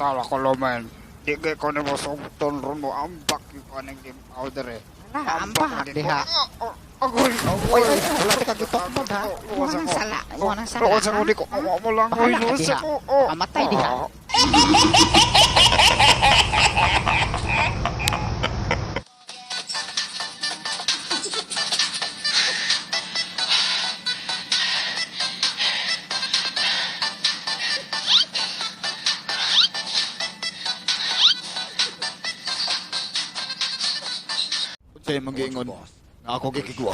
Tala ko lumen. Di kay ko nimo sugton ron mo ambak yung kaning game powder eh. Wala, ambak din diha. ko. Ah, ah, Agoy, Oy, agoy. oy, wala ka gitukod ha. Luwas Mo nang ako. sala, mo nang sala. Luwas ako, ha? di ko awa mo lang. Oy, Bahala ka luwas diha. ako. Oh. Mamatay diha. Ah. Unsay imong giingon nga ako gikigwa?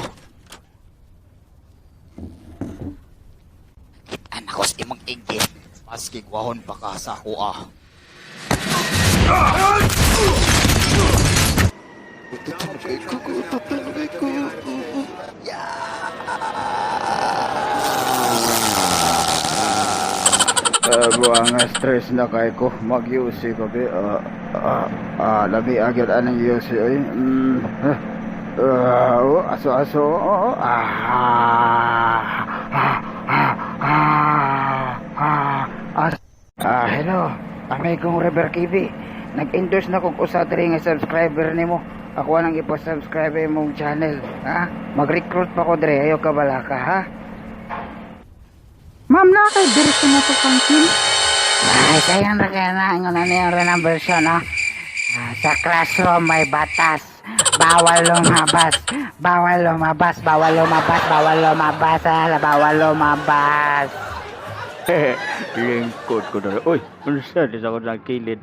Kitaan ako sa imong igit. Mas gigwahon pa ka sa ako ah. Buang stress na kay ko mag-UC ko be. Labi agad anang UC oy. Oh, aso aso. Oh, ah, ah, ah, ah, ah, ah. Ah, hello. Amigong River TV. Nag-endorse na kog usa diri nga subscriber nimo. Ako nang ipa-subscribe imong channel, ha? Mag-recruit pa ko diri, ayo ka balaka, ha? Ma'am, na kay version na to kang Kim. Ay, sayang ra kaya na. Ingon na niya rin ang version, ha? Ah, sa classroom may batas. Bawal lumabas. Bawal lumabas. Bawal lumabas. Bawal lumabas. Ah, bawal lumabas. Lingkod ko na. Uy, unsa di sa ko ng kilid.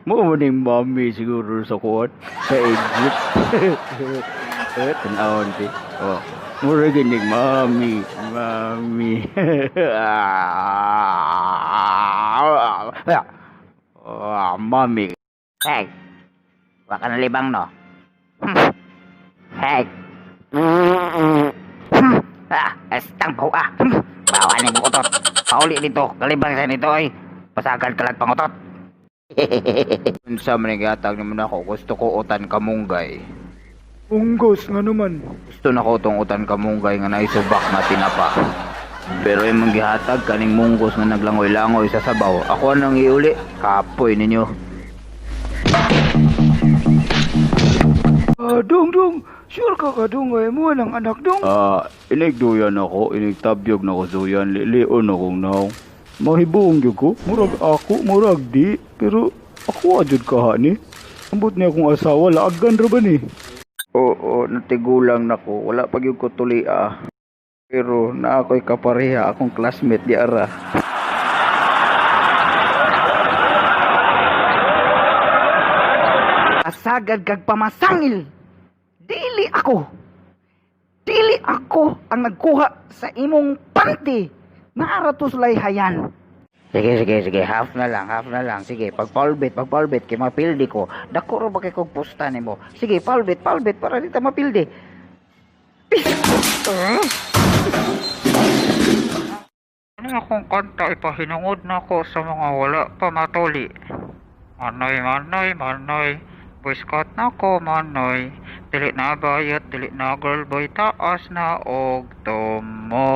Mo mo ning mami siguro sa kuwan sa Egypt. Eh, tanawon ti. Oh, mura ginig mami, mami. Ah, mami. Hey, waka na libang, no? Hey. Ah, estang bawa. Ah. Bawa ni utot. Pauli dito. Kalibang sa nito, ay. Pasagad kalag pangutot. Unsa man ning gihatag nimo nako, gusto ko utan kamunggay. Unggos nga naman. Gusto na ko tong utan kamunggay nga naisubak na tinapa. Pero imong gihatag kaning munggos nga naglangoy-langoy sa sabaw. Ako nang iuli, kapoy ninyo. Ah, dong dong, sure ka ka dong ay mo nang anak dong. Ah, inig duyan ako, inig tabyog na ko suyan, lilion akong naong. Mahibuong gyud ko, murag ako, murag di, pero ako adjud ka ni. Ambot niya akong asawa, laagan ra ba ni? Oo, natigulang nako, wala pa gyud ko tuli ah. Pero na ako'y kapareha akong classmate di ara. Pasagad kag pamasangil. Dili ako. Dili ako ang nagkuha sa imong panty. Naara to sulay hayan. Sige, sige, sige. Half na lang, half na lang. Sige, pagpalbit, pagpalbit, kay mapildi ko. Dako ra ba kay kog pusta nimo? Sige, palbit, palbit, para di ta mapildi. Ano akong kanta ipahinungod nako sa mga wala pa matuli. Manoy, manoy, manoy, boy scout nako manoy. Dili na bayot, dili na girl boy, taas na og tumoy.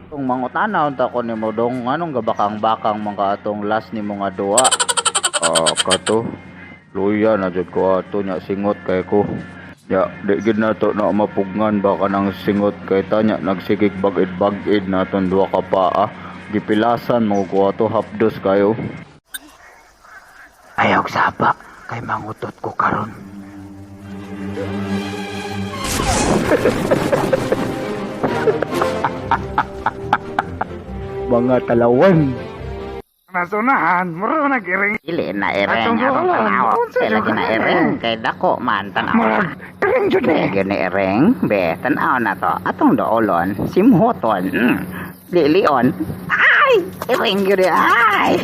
Kung mangutana unta ko nimo dong, anong gabakang-bakang mga atong last nimo nga duwa? Ah, kato. Luya na jud ko ato nya singot kay ko. Ya, di gid na to na mapugngan ba kanang singot kay tanya nagsigig bagid-bagid na aton duha ka paa. Gipilasan mo ko ato hapdos kayo. Ayaw saba kay mangutot ko karon. Mga talawan. Nasunahan, muro nag-iring. Dili na ireng Atong atong duolon, tanaw. unsa Dili jud na ka ireng kay dako man tanaw. Murag, iring jud ni. Dili na ireng be tanaw na to. Atong doolon simhoton. Lilion. Ay, ireng gyud ay.